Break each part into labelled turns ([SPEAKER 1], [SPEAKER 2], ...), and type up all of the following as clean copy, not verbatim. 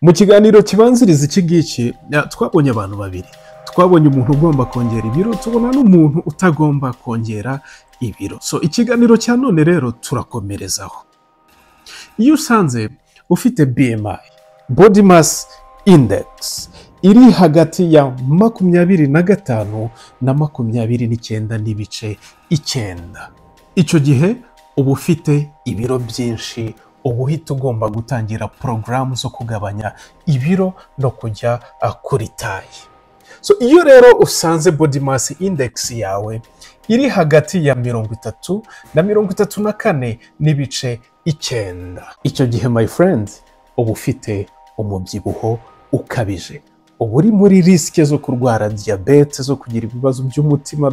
[SPEAKER 1] Mu kiganiro kibanziriza iki ngiki twabonye abantu babiri: twabonye umuntu ugomba kongera ibiro, tubona n'umuntu utagomba kongera ibiro. So ikiganiro cya none rero turakomerezaho. Iyo usanze ufite BMI, body mass index, iri hagati ya 25 na 29.9, icyo gihe uba ufite ibiro byinshi, uba uhita ugomba gutangira porogaramu zo kugabanya ibiro no kujya kuri taille. So iyo rero usanze body mass index yawe iri hagati ya 30 na 34.9, icyo gihe, my friend, uba ufite umubyibuho ukabije, uba uri muri risque zo kurwara diyabete, zo kugira ibibazo by'umutima,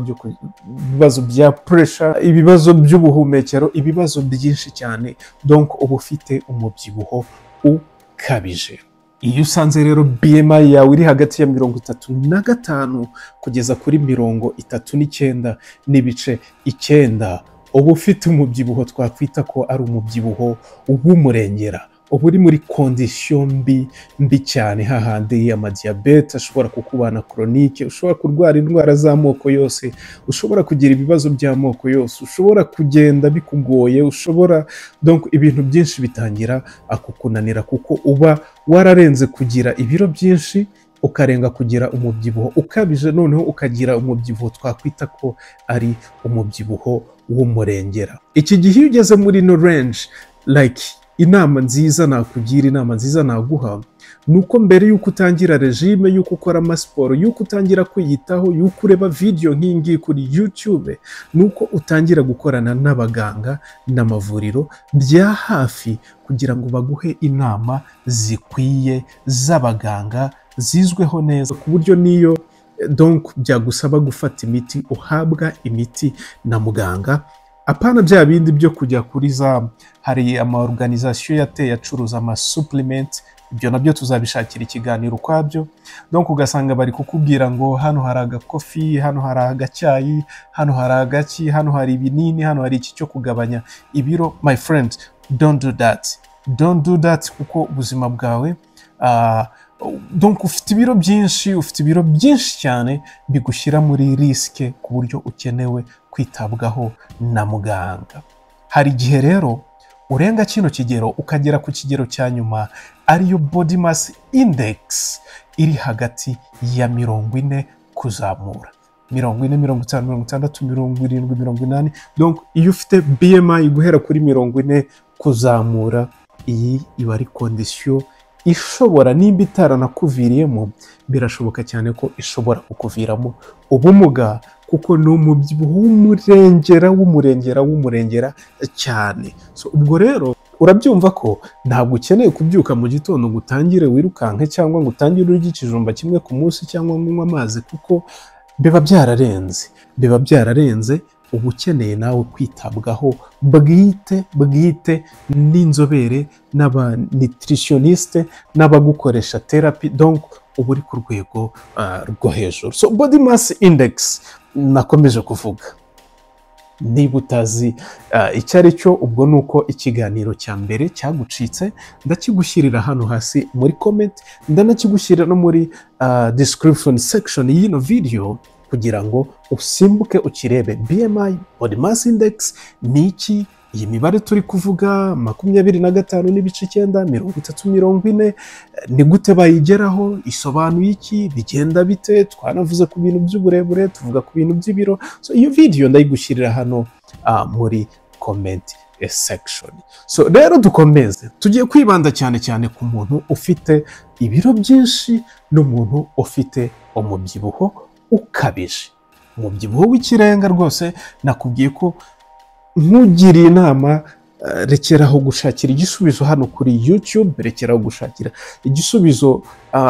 [SPEAKER 1] ibibazo bya pressure, ibibazo by'ubuhumekero, ibibazo byinshi cyane. Donc uba ufite umubyibuho ukabije. Iyo usanze rero BMI yawe iri hagati ya 35 kugeza kuri 39.9, uba ufite umubyibuho twakwita ko ari umubyibuho w'umurengera, uba uri muri condition mbi mbi cyane, hahandi amadiyabete ashobora kukubana chronique, ushobora kurwara indwara z'amoko yose, ushobora kugira ibibazo by'amoko yose, ushobora kugenda bikugoye, ushobora, donc ibintu byinshi bitangira kukunanira, kuko uba wararenze kugira ibiro byinshi, ukarenga kugira umubyibuho ukabije, noneho ukagira umubyibuho twakwita ko ari umubyibuho w'umurengera. Iki gihe iyo ugeze muri ino range, like inama nziza nakugira, inama nziza naguha, ni uko mbere y'uko utangira régime, y'uko ukora amasiporo, y'uko utangira kwiyitaho, y'uko ureba video nk'iyi ngiyi kuri YouTube, ni uko utangira gukorana n'abaganga n'amavuriro bya hafi kugira ngo baguhe inama zikwiye z'abaganga zizweho neza, ku buryo n'iyo donc byagusaba gufata imiti, uhabwa imiti na muganga, apana bya bindi byo kujya kuri za, hari ama organisation yateye acuruza ama supplement. Ibyo nabyo tuzabishakira ikiganiro ukwabyo. Donc ugasanga bari kukubwira ngo hano hari agakofi, hano hari agacyayi, hano hari agaki, hano hari ibinini, hano hari iki cyo kugabanya ibiro. My friend, don't do that, don't do that, kuko ubuzima bwawe, donc ufite ibiro byinshi, ufite ibiro byinshi cyane bigushyira muri risque, ku buryo ukenewe kwitabwaho na muganga. Hari igihe rero urenga kino kigero, ukagera ku kigero cya nyuma, ariyo body mass index iri hagati ya 40 kuzamura, 40, 50, 60, 70, 80. Donc iyo ufite BMI guhera kuri 40 kuzamura, iyi iba ari condition ishobora, nimba itaranakuviriyemo, birashoboka cyane ko ishobora kukuviramo ubumuga, kuko ni umubyibuho w'umurengera, w'umurengera, w'umurengera cyane. So ubwo rero urabyumva ko ntabwo ukeneye kubyuka mu gitondo ngo utangire wirukanke, cyangwa ngo utangire urye ikijumba kimwe ku munsi, cyangwa ngo unywe amazi, kuko biba byararenze, biba byararenze. Uba ukeneye nawe kwitabwaho bwite bwite n'inzobere n'aba nutritionniste n'abagukoresha therapy. Donc uba uri ku rwego rwo hejuru. So body mass index nakomeje kuvuga, niba utazi icyo ari cyo, ubwo ni uko ikiganiro cya mbere cyagucitse. Ndakigushyirira hano hasi muri comment, ndanakigushyirira no muri description section y'ino video kugira ngo usimbuke ukirebe. BMI, body mass index, ni iki? Iyi mibare turi kuvuga, 25.9, 30, 40, ni gute bayigeraho? Isobanuye iki? Bigenda bite? Twanavuze ku bintu by'uburebure, tuvuga ku bintu by'ibiro. So iyo video ndayigushyirira hano muri comment section. So rero dukomeze, tugiye kwibanda cyane cyane ku muntu ufite ibiro byinshi n'umuntu ufite umubyibuho ukabije, umubyibuho w'ikirenga rwose. Nakubwiye ko nkugiriye inama, rekeraho gushakira igisubizo hano kuri YouTube, rekeraho gushakira igisubizo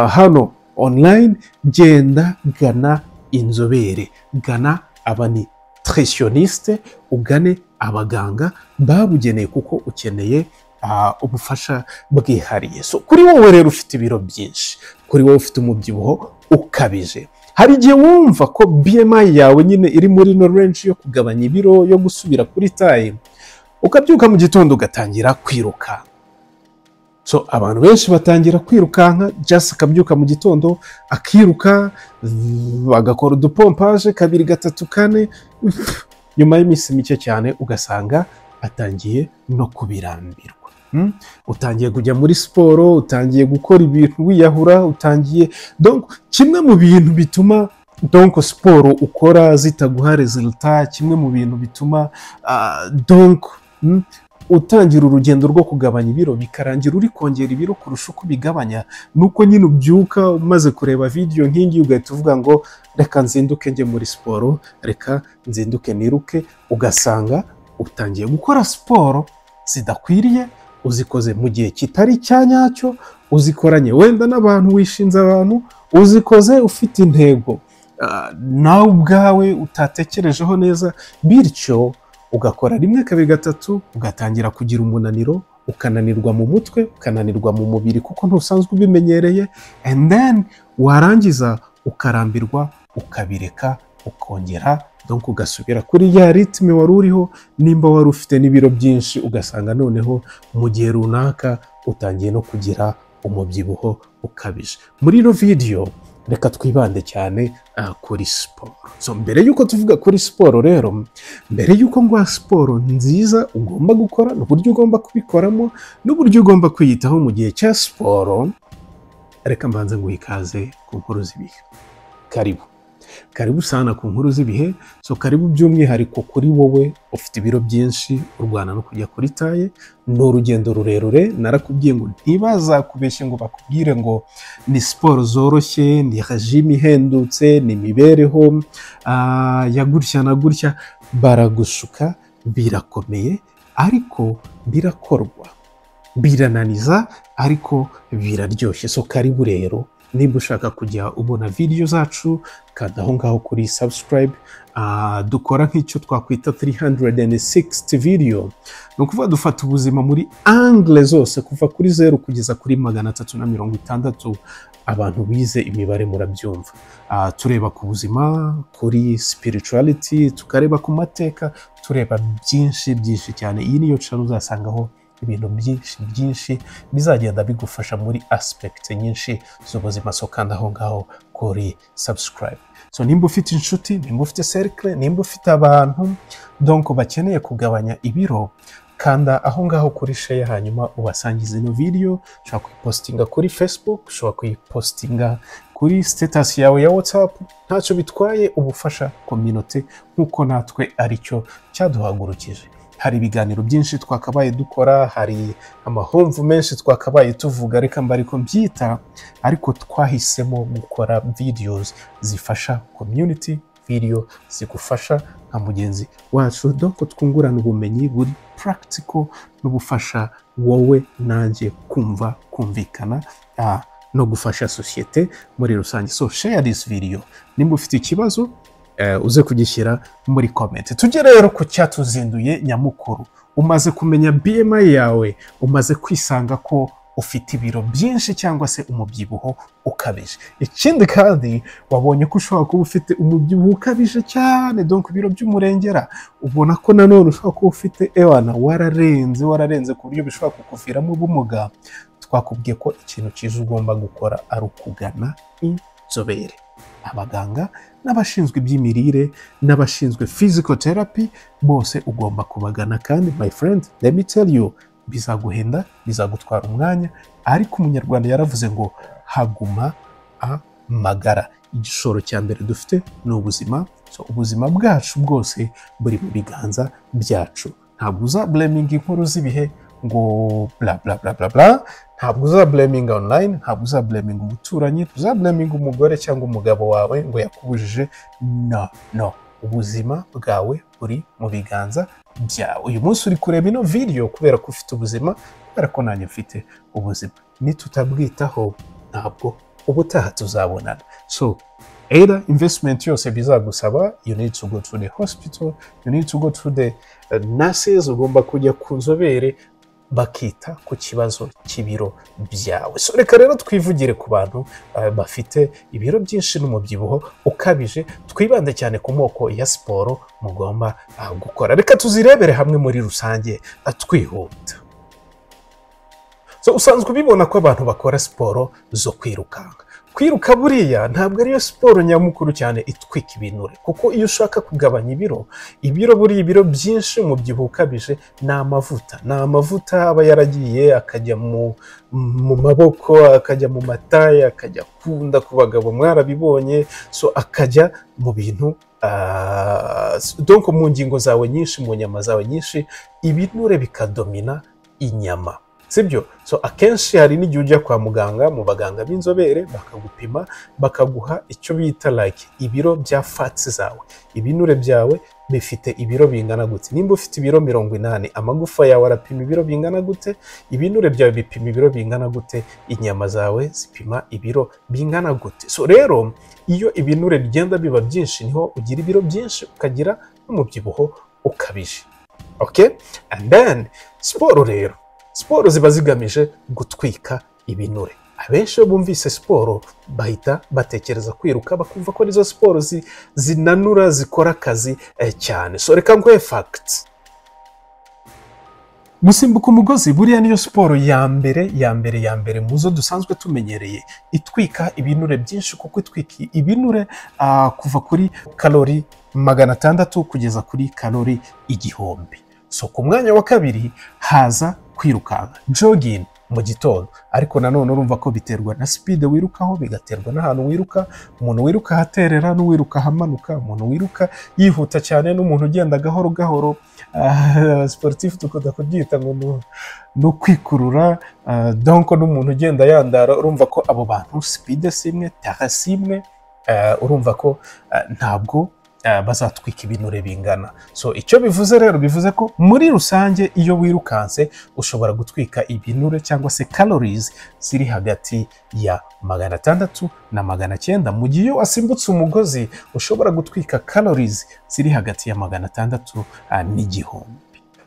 [SPEAKER 1] hano online, genda gana inzobere, gana aba nutritionniste, ugane abaganga babugeneye, kuko ukeneye ubufasha bwihariye. So kuri wowe rero ufite ibiro byinshi, kuri wowe ufite umubyibuho ukabije, hari igihe wumva ko BMI yawe nyine iri muri ino range yo kugabanya ibiro, yo gusubira kuri taille, ukabyuka mu gitondo ugatangira kwiruka. So abantu benshi batangira kwirukanka, just akabyuka mu gitondo akiruka, bagakora udupompage kabiri, gatatu, kane, nyuma y'iminsi mike cyane ugasanga atangiye no kubirambirwa. Utangiye kujya muri siporo, utangiye gukora ibintu wiyahura, utangiye, donc kimwe mu bintu bituma, donc, siporo ukora zitaguha résultat, kimwe mu bintu bituma donc utangira urugendo rwo kugabanya ibiro bikarangira uri kongera ibiro kurusha uko ubigabanya, nuko nyine ubyuka umaze kureba video nk'ingiyi ugahita uvuga ngo reka nzinduke njye muri siporo, reka nzinduke niruke, ugasanga utangiye gukora siporo zidakwiriye, uzikoze mu gihe kitari icya nyacyo, uzikoranye wenda n'abantu, wishinze abantu, uzikoze ufite intego nawe ubwawe utatekerejeho neza, bityo ugakora rimwe, kabiri, gatatu, ugatangira kugira umunaniro, ukananirwa mu mutwe, ukananirwa mu mubiri kuko ntusanzwe ubimenyereye, and then warangiza ukarambirwa, ukabireka, ukongera donc ugasubira kuri ya rythme wari uriho. Nimba wari ufite n'ibiro byinshi, ugasanga noneho mu gihe runaka utangiye no kugira umubyibuho ukabije. Muri ino video reka twibande cyane kuri siporo. So mbere y'uko tuvuga kuri siporo rero, mbere y'uko nguha siporo nziza ugomba gukora n'uburyo ugomba kubikoramo n'uburyo ugomba kwiyitaho mu gihe cya siporo, reka mbanze nguhe ikaze ku Nkuru z'Ibihe. Karibu, karibu sana ku Nkuru z'Ibihe. So karibu by'umwihariko kuri wowe ufite ibiro byinshi, urwana no kujya kuri taille. Ni urugendo rurerure. Narakubwiye ngo ntibazakubeshye ngo bakubwire ngo ni siporo zoroshye, ni régime ihendutse, ni imibereho ya gutya na gutya. Baragushuka. Birakomeye ariko birakorwa, birananiza ariko biraryoshye. So karibu rero. Niba ushaka kujya ubona video zacu, kanda aho ngaho kuri subscribe. Dukora nk'icyo twakwita 360 video, ni ukuvuga dufata ubuzima muri angle zose, kuva kuri 0 kugeza kuri 360. Abantu bize imibare murabyumva. Tureba ku buzima, kuri spirituality, tukareba ku mateka, tureba byinshi byinshi cyane. Iyi niyo channel uzasangaho ibintu byinshi byinshi bizagenda bigufasha muri aspect nyinshi z'ubuzima. So kandi aho ngaho kuri subscribe. So nimba ufite inshuti, nimba ufite cercle, nimba ufite abantu donc bakeneye kugabanya ibiro, kanda aho ngaho kuri share, hanyuma ubasangize ino video. Ushobora kuyipostinga kuri Facebook, ushobora kuyipostinga kuri status yawe ya WhatsApp, ntacyo bitwaye. Ubufasha community nk'uko natwe aricyo cyaduhagurukije. Hari ibiganiro byinshi twakabaye dukora, hari amahomvu menshi twakabaye tuvuga, reka mba ariko mbyita, ariko twahisemo gukora videos zifasha community, video zigufasha nka mugenzi wacu, donc twungurana ubumenyi buri practical n'ubufasha wowe nanjye kumva, kumvikana no gufasha sosiyete muri rusange. So share this video. Nimba ufite ikibazo, uze kugishyira muri comment. Tujye rero ku cyatuzinduye nyamukuru. Umaze kumenya BMI yawe, umaze kwisanga ko ufite ibiro byinshi cyangwa se umubyibuho ukabije. Ikindi kandi, wabonye ko ushobora kuba ufite umubyibuho ukabije cyane, donc ibiro by'umurengera. Ubona ko nanone ushobora kuba ufite, ewana, wararenze, wararenze ku buryo bishobora kukuviramo ubumuga. Twakubwiye ko ikintu cyiza ugomba gukora ari ukugana inzobere, abaganga n'abashinzwe iby'imirire n'abashinzwe physical therapy, bose ugomba kubagana. Kandi my friend, let me tell you, bizaguhenda, bizagutwara umwanya, ariko Umunyarwanda yaravuze ngo haguma amagara. Igishoro cya mbere dufite ni ubuzima. So ubuzima bwacu bwose buri mu biganza byacu. Ntabwo uzablaminga Inkuru z'Ibihe ngo bla bla bla bla bla, ntabwo uzablaminga online, ntabwo uzablaminga umuturanyi, ntuzablaminga umugore cyangwa umugabo wawe ngo yakubujije. No, no, ubuzima bwawe buri mu biganza byawe. Uyu munsi uri kureba ino video kubera ko ufite ubuzima, kubera ko nanjye mfite ubuzima. Nitutabwitaho, ntabwo ubutaha tuzabonana. So either investment yose bizagusaba, you need to go to the hospital, you need to go to the nurses, ugomba kujya ku nzobere bakita ku kibazo cy'ibiro byawe. So reka rero twivugire ku bantu bafite ibiro byinshi n'umubyibuho ukabije, twibande cyane ku moko ya siporo mugomba gukora. Reka tuzirebere hamwe muri rusange, twihuta. So So, usanzwe ubibona ko abantu bakora siporo zo kwirukanka. Kwiruka buriya ntabwo ariyo siporo nyamukuru cyane itwika ibinure, kuko iyo ushaka kugabanya ibiro, ibiro buriya, ibiro byinshi, umubyibuho ukabije ni amavuta. Ni amavuta aba yaragiye akajya mu maboko, akajya mu mataye, akajya ku nda ku bagabo, mwarabibonye. So akajya mu bintu, donc mu ngingo zawe nyinshi, mu nyama zawe nyinshi, ibinure bikadomina inyama, sibyo? So akenshi hari n'igihe ujya kwa muganga, mu baganga b'inzobere, bakagupima, bakaguha icyo bita like ibiro bya fats zawe, ibinure byawe bifite ibiro bingana gute. Nimba ufite ibiro 80, amagufa yawe arapima ibiro bingana gute, ibinure byawe bipima ibiro bingana gute, inyama zawe zipima ibiro bingana gute? So rero iyo ibinure bigenda biba byinshi, niho ugira ibiro byinshi, ukagira n'umubyibuho ukabije. Okay, and then siporo rero, siporo ziba zigamije gutwika ibinure. Abenshi iyo bumvise siporo bahita batekereza kwiruka, bakumva ko nizo siporo zinanura, zikora akazi cyane. So reka nguhe facts. Gusimbuka umugozi buriya niyo siporo ya mbere, ya mbere, ya mbere mu zo dusanzwe tumenyereye itwika ibinure byinshi, kuko itwika ibinure kuva kuri kalori 600 kugeza kuri kalori 1000. So ku mwanya wa kabiri haza kwirukanka, jogging mu gitondo. Ariko nanone urumva ko biterwa na speed wirukaho, bigaterwa n'ahantu wiruka. Umuntu wiruka ahaterera n'uwiruka ahamanuka, umuntu wiruka yihuta cyane n'umuntu ugenda gahoro gahoro, sportif dukunda kubyita ngo ni ukwikurura, donc n'umuntu ugenda yandara, urumva ko abo bantu speed si imwe, terrain si imwe, urumva ko ntabwo bazatwika ibinure bingana. So icyo bivuze rero, bivuze ko muri rusange iyo wirukanse ushobora gutwika ibinure cyangwa se calories ziri hagati ya 600 na 900, mu gihe iyo wasimbutse umugozi ushobora gutwika calories ziri hagati ya 600 n'1000.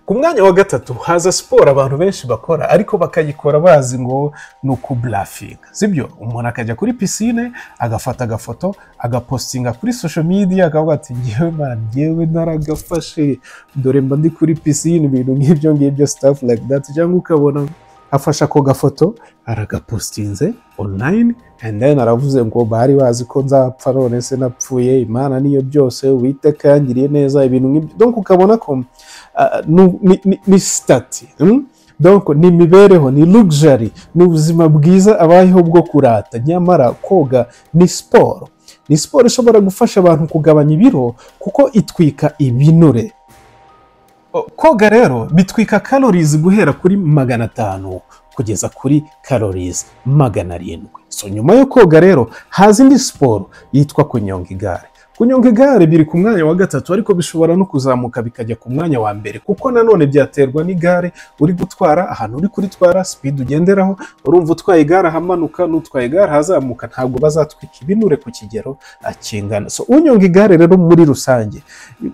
[SPEAKER 1] Ku mwanya wa gatatu haza siporo abantu benshi bakora, ariko bakayikora bazi ngo ni ukublafinga, sibyo? Umuntu akajya kuri pisine, agafata agafoto, agapostinga kuri social media, akavuga ati: "Ngewe man, ngewe naragafashe, dore mba ndi kuri pisine," ibintu nk'ibyo ngibyo, stuff like that. Cyangwa ukabona afashe ako gafoto, aragapostinze online, and then aravuze ngo: "Bari bazi ko nzapfa, none se napfuye, Imana niyo byose, Uwiteka yangiriye neza," ibintu nk'ibyo. Donc ukabona ko ni status, Donc ni imibereho, ni luxury, ni ubuzima bwiza abayeho bwo kurata. Nyamara koga ni siporo, ni siporo ishobora gufasha abantu kugabanya ibiro kuko itwika ibinure. Koga rero bitwika calories guhera kuri 500 kugeza kuri calories 700. So nyuma yo koga rero haza indi siporo yitwa kunyonga igare. Kunyonga igare biri ku mwanya wa gatatu, ariko bishobora no kuzamuka bikajya ku mwanya wa mbere, kuko nanone byaterwa n'igare uri gutwara, ahantu uri kuritwara, speed ugenderaho. Urumva utwaye igare ahamanuka n'utwaye igare ahazamuka ntabwo bazatwika ibinure ku kigero kingana. So unyonga igare rero, muri rusange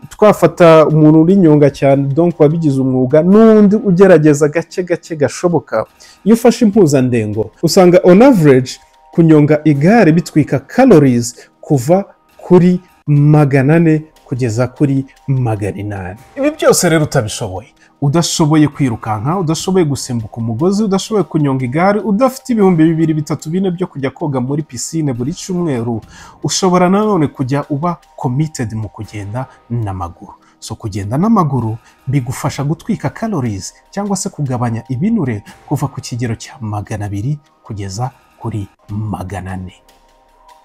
[SPEAKER 1] twafata umuntu urinyonga cyane, donc wabigize umwuga, n'undi ugerageza gake gake gashoboka, iyo ufashe impuzandengo usanga on average kunyonga igare bitwika calories kuva kuri 400 kugeza kuri 800. Ibi byose rero utabishoboye, udashoboye kwirukanka, udashoboye gusimbuka umugozi, udashoboye kunyonga igare, udafite 2000, 3, 4 byo kujya koga muri pisine buri cyumweru, ushobora nanone kujya uba committed mu kugenda n'amaguru. So kugenda n'amaguru bigufasha gutwika calories cyangwa se kugabanya ibinure kuva ku kigero cya 200 kugeza kuri 400.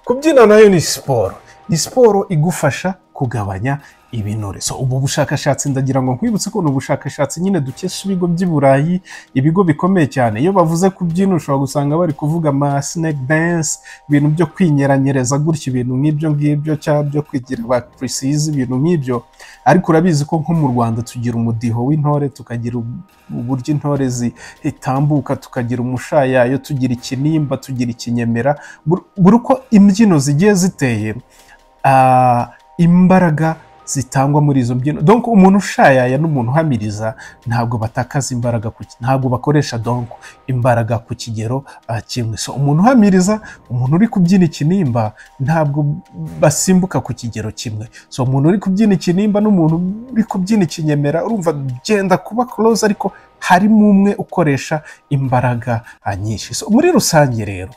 [SPEAKER 1] Kubyina nayo ni siporo, ni siporo igufasha kugabanya ibinure. So ubu bushakashatsi, ndagira ngo nkwibutse ko ni ubushakashatsi nyine dukesha ibigo by'i Burayi, ibigo bikomeye cyane. Iyo bavuze kubyina ushobora gusanga bari kuvuga ama snake dance, ibintu byo kwinyeranyereza gutya, ibintu nk'ibyo ngibyo, cyangwa byo kwigira ba precise, ibintu nk'ibyo. Ariko urabizi ko nko mu Rwanda tugira umudiho w'intore, tukagira uburyo intore zitambuka, tukagira umushayayo, tugira ikinimba, tugira ikinyemera. Buri uko imbyino zigiye ziteye, imbaraga zitangwa muri izo mbyino, donc umuntu ushayaya n'umuntu uhamiriza ntabwo batakaza imbaraga ntabwo bakoresha donc imbaraga ku kigero kimwe. So umuntu uhamiriza, umuntu uri kubyina ikinimba ntabwo basimbuka ku kigero kimwe. So umuntu uri kubyina ikinimba n'umuntu uri kubyina ikinyemera, urumva byenda kuba close, ariko Harimo umwe ukoresha imbaraga nyinshi. So, muri rusange rero,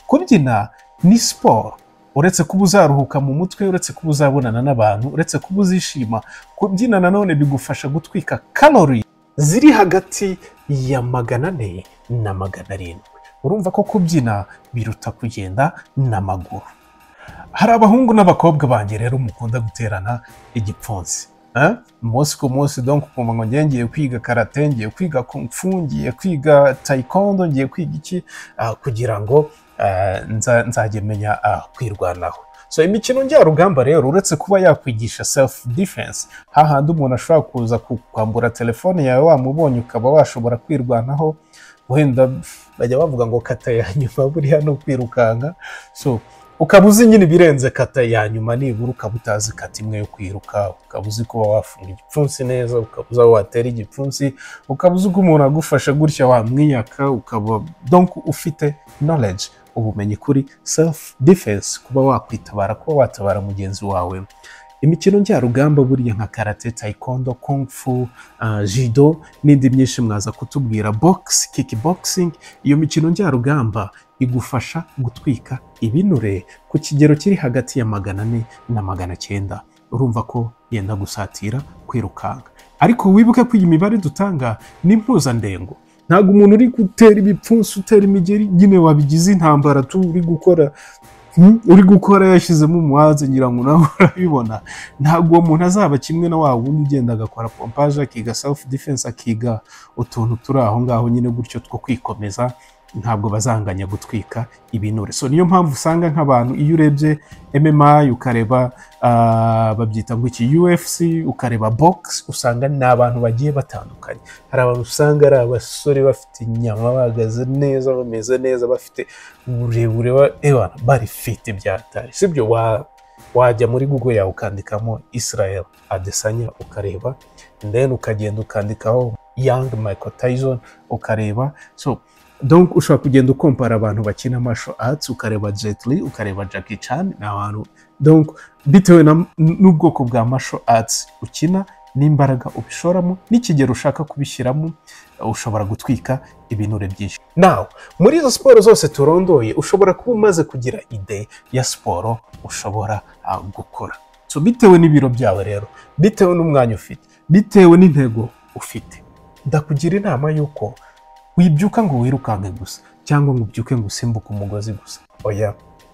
[SPEAKER 1] kubyina ni siporo. Uretse kuba uzaruhuka mu mutwe, uretse kuba uzabonana n'abantu, uretse kuba uzishima, kubyina nanone bigufasha gutwika calorie ziri hagati ya 400 na 700. Urumva ko kubyina biruta kugenda n'amaguru. Hari abahungu n'abakobwa banjye rero mukunda guterana igipfunsi, eh? Umunsi ku munsi, donc ukumva ngo ngiye ngiye kwiga karate, ngiye kwiga kung fu, ngiye kwiga taekwondo, ngiye kwiga iki, kugira ngo nzajye menya kwirwanaho. So imikino njyarugamba rero, uretse kuba yakwigisha self defense, hahandi umuntu ashobora kuza kukwambura telefone yawe wamubonye, ukaba washobora kwirwanaho, wenda bajya bavuga ngo kata ya nyuma buriya no kwirukanka. So ukaba uzi nyine ibirenze kata ya nyuma, nibura ukaba utazi kata imwe yo kwiruka, ukaba uzi kuba wafunga igipfunsi neza, ukaba uzi aho watera igipfunsi, ukaba uzi uko umuntu agufasha gutya wamwiyaka, ukaba donc ufite knowledge, ubumenyi kuri self defense, kuba wakwitabara, kuba watabara mugenzi wawe. Imikino njyarugamba buriya nka karate, taekwondo, kung fu, judo n'indi myinshi mwaza kutubwira, box, kickboxing, iyo mikino njyarugamba igufasha gutwika ibinure ku kigero kiri hagati ya 400 na 900. Urumva ko yenda gusatira kwirukanka. Ariko wibuke ko iyi mibare dutanga ni impuzandengo. Ntabwo umuntu uri gutera ibipfunsi, utera imigeri nyine, wabigize intambara tu, uri gukora, uri gukora yashyizemo umuhanzi, ngira ngo nawe urabibona, ntabwo uwo muntu azaba kimwe na wa wundi ugenda agakora pompage, akiga self defense, akiga utuntu turi aho ngaho nyine gutyo two kwikomeza. Ntabwo bazanganya gutwika ibinure. So niyo mpamvu usanga nk'abantu, iyo urebye MMA, ukareba babyita ngo iki, UFC, ukareba box, usanga ni abantu bagiye batandukanye. Hari abantu usanga ari abasore bafite inyama, bahagaze neza, bameze neza, bafite uburebure, ewana bari fit byatari, sibyo? Wajya muri Google yawe ukandikamo Israel Adesanya ukareba, then ukagenda ukandikaho Young Michael Tyson ukareba. So donc ushobora kugenda ukompara abantu bakina martial arts, ukareba Jet Li, ukareba Jackie Chan. Ni abantu, donc bitewe n'ubwoko bwa martial arts ukina n'imbaraga ubishoramo n'ikigero ushaka kubishyiramo, ushobora gutwika ibinure byinshi. Now, muri izo siporo zose turondoye, ushobora kuba umaze kugira idée ya siporo ushobora gukora. So bitewe n'ibiro byawe rero, bitewe n'umwanya ufite, bitewe n'intego ufite, ndakugira inama y'uko wibyuka ngo wirukanke gusa, cyangwa ngo ubyuke ngo usimbuke umugozi gusa. Oya,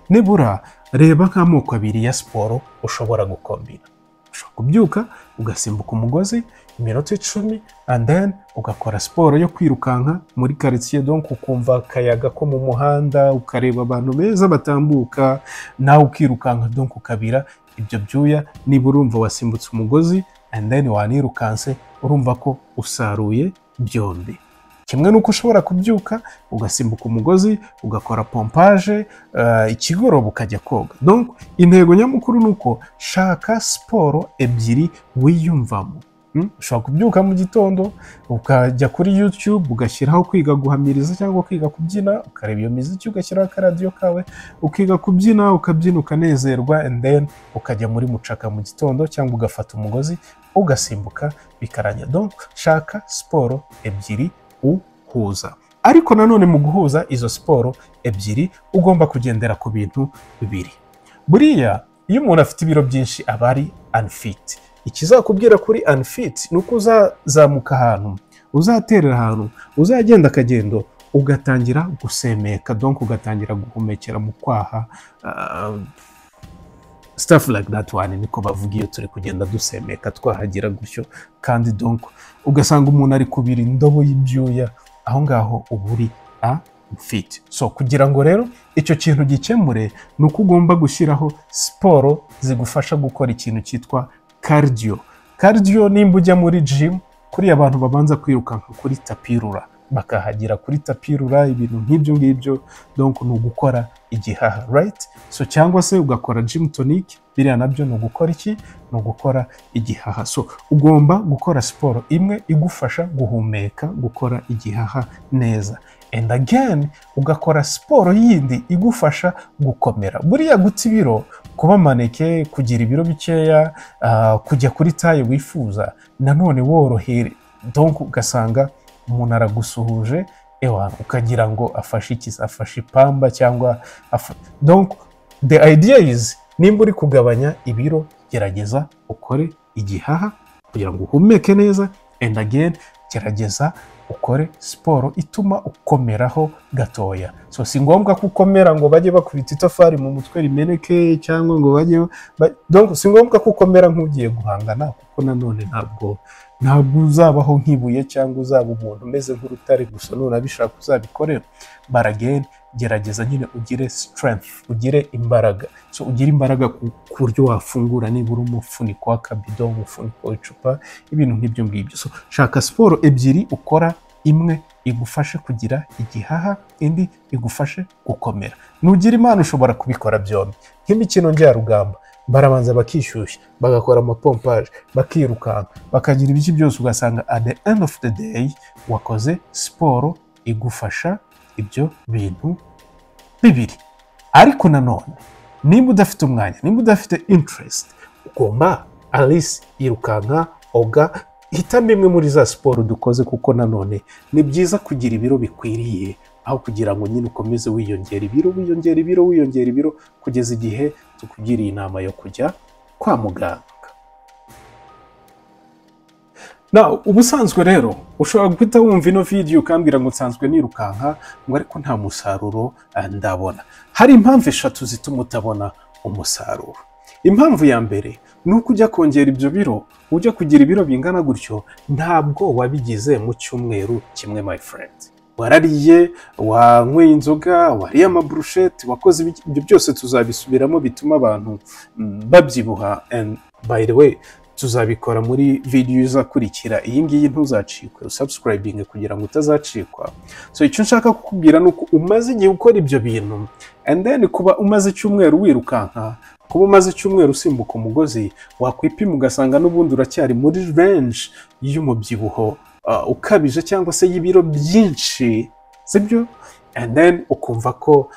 [SPEAKER 1] nibura reba nk'amoko abiri ya siporo ushobora gukombina. Ushobora kubyuka ugasimbuka umugozi iminota 10, and then ugakora siporo yo kwirukanka muri karitsiye, donc ukumva akayaga ko mu muhanda, ukareba abantu beza batambuka, nawe ukirukanka, donc ukabira ibyo byuya. Niba urumva wasimbutse umugozi and then wanirukanse, urumva ko usaruye byombi. Kimwe n'uko ushobora kubyuka ugasimbuka umugozi, ugakora pompage, ikigoroba ukajya koga. Donc intego nyamukuru ni uko shaka siporo ebyiri wiyumvamo. Ushobora kubyuka mu gitondo ukajya kuri YouTube, ugashyiraho kwiga guhamiriza cyangwa kwiga kubyina, ukareba iyo miziki, ugashyiraho akaradiyo kawe, ukiga kubyina, ukabyina, ukanezerwa, and then ukajya muri mucaka mu gitondo, cyangwa ugafata umugozi ugasimbuka, bikarangira. Donc shaka siporo ebyiri uhuza. Ariko nanone mu guhuza izo siporo ebyiri, ugomba kugendera ku bintu bibiri. Buriya iyo umuntu afite ibiro byinshi aba ari unfit. Ikizakubwira kuri unfit ni uko uzazamuka ahantu, uzaterera ahantu, uzagenda akagendo, ugatangira gusemeka, donc ugatangira guhumekera mu kwaha, stuff like that one, niko bavuga iyo turi kugenda dusemeka, twahagira gutyo. Kandi donc ugasanga umuntu ari kubira indobo y'ibyuya, aho ngaho uba uri unfit. So kugira ngo rero icyo kintu gikemure, ni uko ugomba gushyiraho siporo zigufasha gukora ikintu cyitwa cardio. Cardio, nimba ujya muri gym, kuriya abantu babanza kwirukanka kuri tapis roulant, bakahagera kuri tapis roulant, ibintu nk'ibyo ngibyo, donc ni ugukora igihaha, right? So cyangwa se ugakora gym tonic, biriya nabyo ni ugukora iki? Ni ugukora igihaha. So ugomba gukora siporo imwe igufasha guhumeka, gukora igihaha neza, and again ugakora siporo yindi igufasha gukomera. Buriya guta ibiro, kuba mannequin, kugira ibiro bikeya, kujya kuri taille wifuza, nanone worohere, donc ugasanga Umuntu aragusuhuje, ewa, ukagira ngo afashe iki? Afashe ipamba cyangwa Donc the idea is, nimba uri kugabanya ibiro, gerageza ukore igihaha kugira ngo uhumeke neza, and again gerageza ukore siporo ituma ukomeraho gatoya. So si ngombwa ko ukomera ngo bajye bakubita itafari mu mutwe rimeneke, cyangwa ngo bajye donc si ngombwa ko ukomera nk'ugiye guhangana, kuko nanone ntabwo uzabaho nk'ibuye cyangwa uzaba umuntu umeze nk'urutare. Gusa nunabishaka uzabikorera, but again gerageza nyine ugire strength, ugire imbaraga. So ugire imbaraga ku buryo wafungura nibura umufuniko w'akabido, umufuniko w'icupa, ibintu nk'ibyo ngibyo. So shaka siporo ebyiri ukora, imwe igufashe kugira igihaha, indi igufashe gukomera. Nugira Imana ushobora kubikora byombi. Nk'imikino njyarugamba, barabanza bakishyushya, bagakora amapompage, bakirukanka, bakagira ibiki byose, ugasanga at the end of the day wakoze siporo igufasha ibyo bintu bibiri. Ariko nanone nimba udafite umwanya, nimba udafite interest, ugomba at least yirukanka, oga, hitamo imwe muri za siporo dukoze, kuko nanone ni byiza kugira ibiro bikwiriye aho kugira ngo nyine ukomeze wiyongera ibiro, wiyongera ibiro, wiyongera ibiro, kugeza igihe tukugiriye inama yo kujya kwa muganga. Na ubusanzwe rero ushobora guhita wumva ino video ukambwira ngo nsanzwe nirukanka, ngo ariko nta musaruro ndabona. Hari impamvu eshatu zituma utabona umusaruro. Impamvu ya mbere ni uko ujya kongera ibyo biro, ujya kugira ibiro bingana gutyo, ntabwo wabigize mu cyumweru kimwe, my friend. Warariye, wanyweye inzoga, wariye amaburusheti, wakoze ibyo byose tuzabisubiramo bituma abantu babyibuha. And by the way, tuzabikora muri video izakurikira iyi ngiyi. Ntuzacikwe, usubscribing kugira ngo utazacikwa. So icyo nshaka kukubwira ni uko umaze igihe ukora ibyo bintu, and then kuba umaze icyumweru wirukanka, kuba umaze icyumweru usimbuka umugozi, wakwipima ugasanga n'ubundi uracyari muri range y'umubyibuho ukabije cyangwa se y'ibiro byinshi, sibyo? And then ukumva ko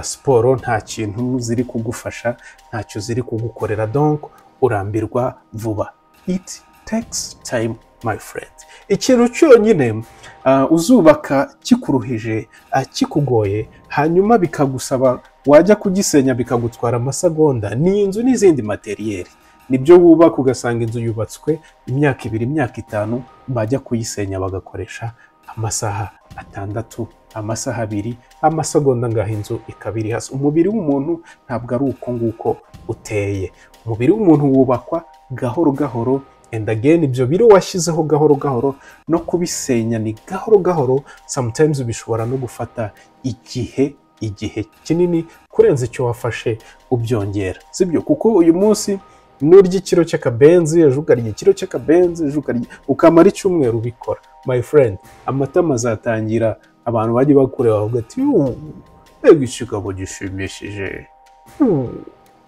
[SPEAKER 1] siporo nta kintu ziri kugufasha, ntacyo ziri kugukorera, donc urambirwa vuba. It takes time, my friend. Ikintu cyonyine uzubaka kikuruhije, kikugoye, hanyuma bikagusaba, wajya kugisenya bikagutwara amasegonda, ni inzu n'izindi matériel. Nibyo wubaka, ugasanga inzu yubatswe imyaka 2, imyaka 5, bajya kuyisenya bagakoresha amasaha 6, amasaha 2, amasegonda ngaho inzu ikaba iri hasi. Umubiri w'umuntu ntabwo ari uko nguko uteye. Umubiri w'umuntu wubakwa gahoro gahoro, and again ibyo biro washyizeho gahoro gahoro, no kubisenya ni gahoro gahoro. Sometimes bishobora no gufata igihe kinini kurenza icyo wafashe ubyongera, sibyo? Kuko uyu munsi nurya ikiro cy'akabenzi, ejo ukarya ikiro cy'akabenzi, ejo ukarya, ukamara icyumweru ubikora, my friend, amatama azatangira, abantu bajye bakureba bavuga ati: "Yuuu, mbega ikigabo gishimishije! Yuuu,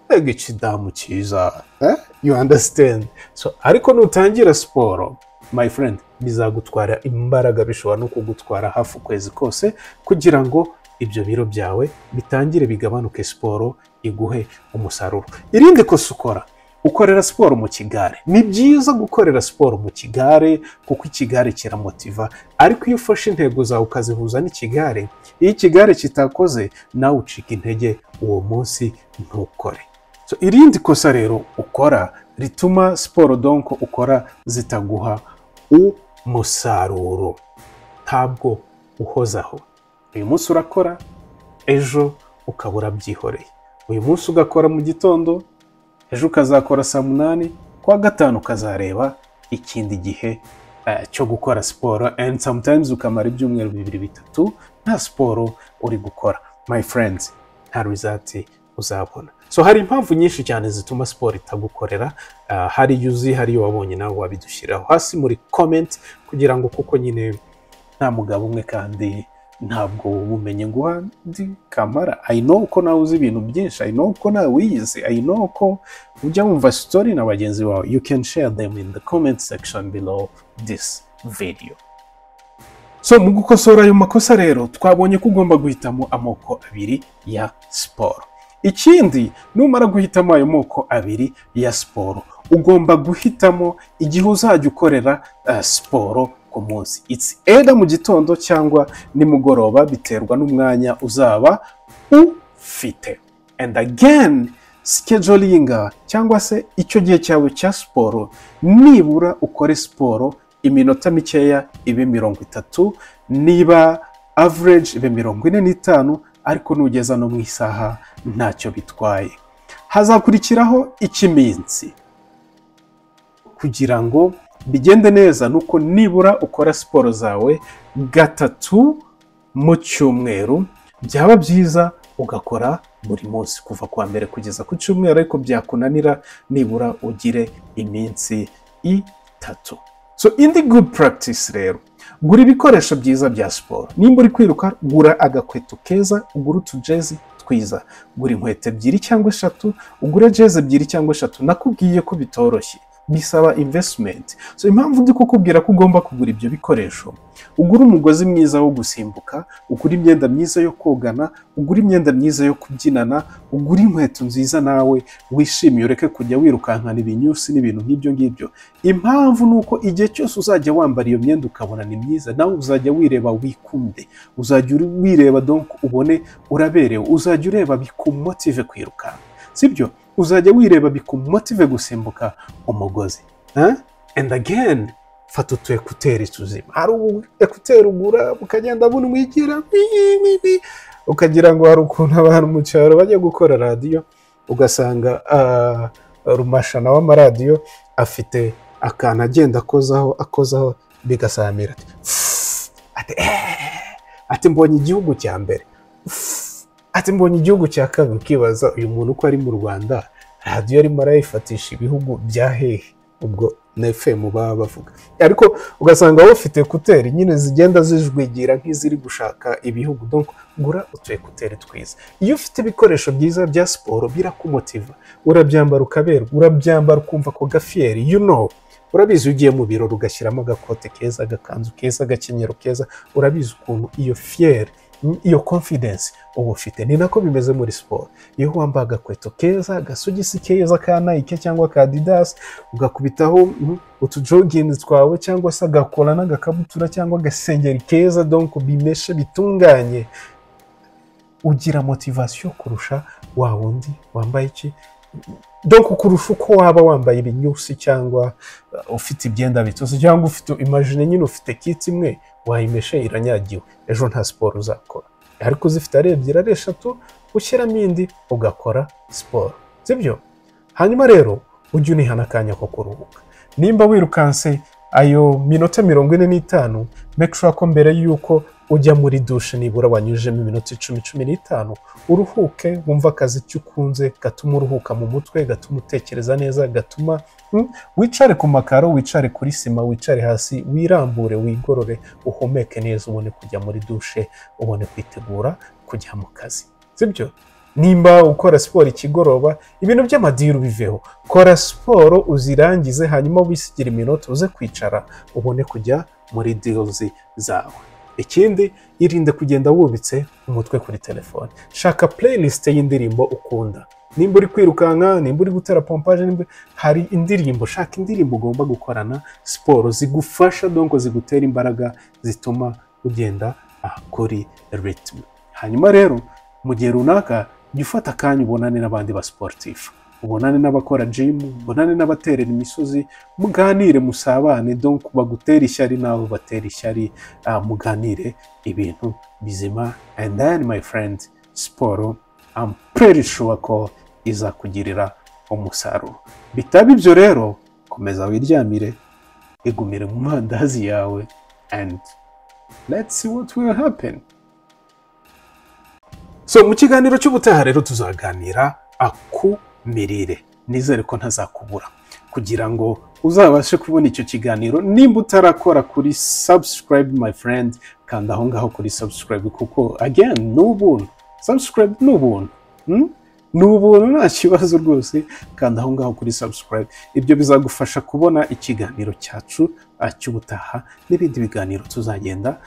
[SPEAKER 1] mbega ikidamu cyiza!" Eh? You understand? So ariko nutangira siporo, my friend, bizagutwara imbaraga, bishobora no kugutwara hafi ukwezi kose kugira ngo ibyo biro byawe bitangire bigabanuke, siporo iguhe umusaruro. Irindi kosa ukora, ukorera siporo mu kigare. Ni byiza gukorera siporo mu kigare kuko ikigare kiramotiva, ariko iyo ufashe intego zawe ukazihuza n'ikigare, iyo ikigare kitakoze nawe ucika intege, uwo munsi ntukore. So, irindi kosa rero ukora rituma siporo donc ukora zitaguha umusaruro, ntabwo uhozaho. Uyu munsi urakora, ejo ukaba urabyihoreye. Uyu munsi ugakora mu gitondo, ejo ukazakora saa 8, kuwa gatanu ukazareba ikindi gihe cyo gukora siporo, and sometimes ukamara ibyumweru 2, 3 nta siporo uri gukora. My friends, nta result uzabona. So hari impamvu nyinshi cyane zituma siporo itagukorera. Hari iyo uzi, hari iyo wabonye, nawe wabidushyiraho hasi muri comment, kugira ngo, kuko nyine nta mugabo umwe kandi ntabwo ubumenyi nguha ndi kamara. I know ko nawe uzi ibintu byinshi, I know ko nawe wiyizi, I know ko ujya wumva story na bagenzi bawe. You can share them in the comment section below this video. So mu gukosora ayo makosa rero, twabonye ko ugomba guhitamo amoko abiri ya siporo. Ikindi, numara guhitamo ayo moko abiri ya siporo, ugomba guhitamo igihe uzajya ukorera siporo. Kuko ku munsi. It's either mu gitondo cyangwa nimugoroba, biterwa n'umwanya uzaba ufite. And again, scheduling, cyangwa se icyo gihe cyawe cya siporo, nibura ukore siporo iminota mikeya, ibe 30, niba average ibe 45, ariko nugeza no mu isaha ntacyo bitwaye. Hazakurikiraho icy'iminsi. Kugira ngo bigende neza, nuko nibura ukora siporo zawe gatatu mu cyumweru, byaba byiza ugakora buri munsi kuva kuwa mbere kugeza ku cyumweru, ariko byakunanira nibura ugire iminsi 3. So indi good practice rero, gura ibikoresho byiza bya siporo. Nimba uri kwiruka, gura agakweto keza, ugure utujezi twiza, gura inkweto 2 cyangwa 3, ugure jezi 2 cyangwa 3. Nakubwiye ko bitoroshye, bisaba investment. So impamvu ndi kukubwira ko ugomba kugura ibyo bikoresho, ugure umugozi mwiza wo gusimbuka, ugure imyenda myiza yo kogana, ugure imyenda myiza yo kubyinana, ugure inkweto nziza nawe wishimiye, ureke kujya wirukankana ibinyusi n'ibintu nk'ibyo ngibyo. Impamvu ni uko igihe cyose uzajya wambara iyo myenda ukabona ni myiza, nawe uzajya wireba wikunde, uzajya wireba donc ubone uraberewe, uzajya ureba bikumotive kwirukanka, sibyo? Uzajya wireba bikumotive gusimbuka umugozi. And again, fata utu écouteurs tuzima. Hari ubu écouteur ugura bukagenda bunwigira, ukagira ngo hari ukuntu abantu mu cyaro bajya gukora radiyo, ugasanga rumashana w'amaradiyo afite akantu agenda akozaho akozaho bigasamira, ati mbonye igihugu cya mbere, ati mbonye igihugu cya kabiri. Ukibaza uyu muntu uko ari mu Rwanda, radiyo arimo arayifatisha ibihugu bya hehe? Ubwo na FM baba bavuga, ariko ugasanga wowe ufite écouteurs nyine zigenda zijwigira nk'iziri gushaka ibihugu. Donc gura utu écouteurs twiza. Iyo ufite ibikoresho byiza bya siporo birakumotiva, urabyambara ukaberwa, urabyambara ukumva ko gafierté, urabizi iyo ugiye mu birori ugashyiramo agakote keza, agakanzu keza, agakenyero keza, urabizi ukuntu iyo fierté, iyo confidence uba ufite. Ni nako bimeze muri siporo. Iyo wambaye agakweto keza, agasogisi keza ka Nike cyangwa ka Adidas, ugakubitaho utujogging twawe cyangwa se agakora n'agakabutura cyangwa agasengeri keza, donc bimeshe bitunganye, ugira motivation kurusha wa wundi wambaye iki, donc kurusha uko waba wambaye ibinyusi cyangwa ufite ibyenda bitose, cyangwa ufite, imagine nyine ufite kit imwe wayimeshe iranyagiwe, ejo nta siporo uzakora. Ariko uzifite ari 2 ari 3, ushyiramo indi ugakora siporo, sibyo? Hanyuma rero ujye unihana akanya ko kuruhuka. Nimba wirukanse ayo minota 45, make sure ko mbere y'uko ujya muri douche nibura wanyujemo iminota 10, 15, uruhuke, wumve akazi icyo ukunze gatuma uruhuka mu mutwe, gatuma utekereza neza, gatuma wicare ku makaro, wicare kuri sima, wicare hasi, wirambure, wigorore, uhumeke neza, ubone kujya muri douche, ubone kwitegura kujya mu kazi, sibyo? Nimba ukora siporo ikigoroba, ibintu by'amadeal biveho, kora siporo uzirangize, hanyuma wisigire iminota uze kwicara ubone kujya muri deals zawe. Ikindi, irinde kugenda wubitse umutwe kuri telefone. Shaka playlist y'indirimbo ukunda. Nimba uri kwirukanka, nimba uri gutera pompage, nimba hari indirimbo, shaka indirimbo ugomba gukorana siporo zigufasha, donc zigutera imbaraga, zituma ugenda kuri rythme. Hanyuma rero mu gihe runaka jya ufata akanya ubonane n'abandi ba sportif, ubonane n'abakora gym, ubonane n'abaterera imisozi, muganire, musabane, donc bagutera ishyari nawe batera ishyari, muganire ibintu bizima. And then, my friend, siporo I'm pretty sure ko izakugirira umusaruro. Bitaba ibyo rero, komeza wiryamire, igumire mu mandazi yawe, and let's see what will happen. So mu kiganiro cy'ubutaha rero tuzaganira ku mirire. Nizere ko ntazakubura. Kugira ngo uzabashe kubona icyo kiganiro, nimba utarakora kuri subscribe, my friend, kanda aho ngaho kuri subscribe, kuko again ni ubuntu. Subscribe ni ubuntu, Ni ubuntu, nta kibazo rwose. Kanda aho ngaho kuri subscribe, ibyo bizagufasha kubona ikiganiro cyacu cy'ubutaha n'ibindi biganiro tuzagenda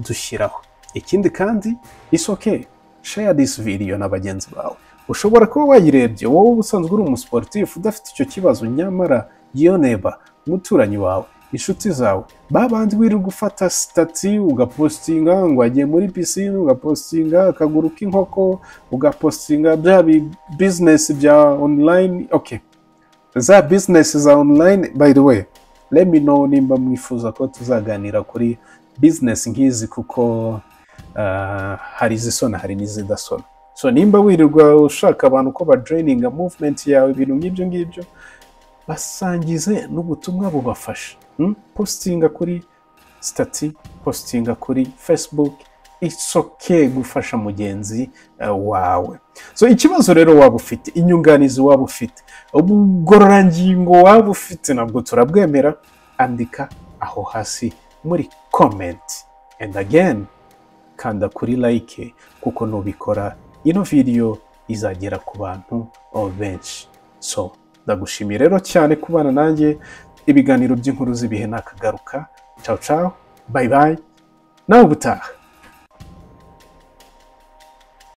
[SPEAKER 1] dushyiraho. Ikindi kandi, it's okay, share this video na bagenzi bawe. Ushobora kuba wayirebye wowe ubusanzwe uri umusportif udafite icyo kibazo, nyamara iyo neba umuturanyi wawe. Inshuti zawe, babandi wirirwa ufata status ugapostinga ngo agiye muri pisine, ugapostinga akaguru k'inkoko, ugapostinga bya business bya online. Okay, za business za online, by the way, let me know nimba mwifuza ko tuzaganira kuri business nk'izi, kuko hari izisona, hari n'izidasona. So nimba wirirwa ushaka abantu ko bajoininga movement yawe, ibintu nk'ibyo ngibyo, basangize n'ubutumwa bubafasha. Postinga kuri status, postinga kuri Facebook, it's okay gufasha mugenzi wawe. So ikibazo rero waba ufite, inyunganizi waba ufite, ubugororangingo waba ufite, ntabwo turabwemera, andika aho hasi muri comment. And again, kanda kuri like, kuko nubikora ino video izagera ku bantu benshi. So ndagushimiye rero cyane kubana nanjye. Ibiganiro by'inkuru z'ibihe nakagaruka. Ciao ciao, bye bye, nawe ubutaha.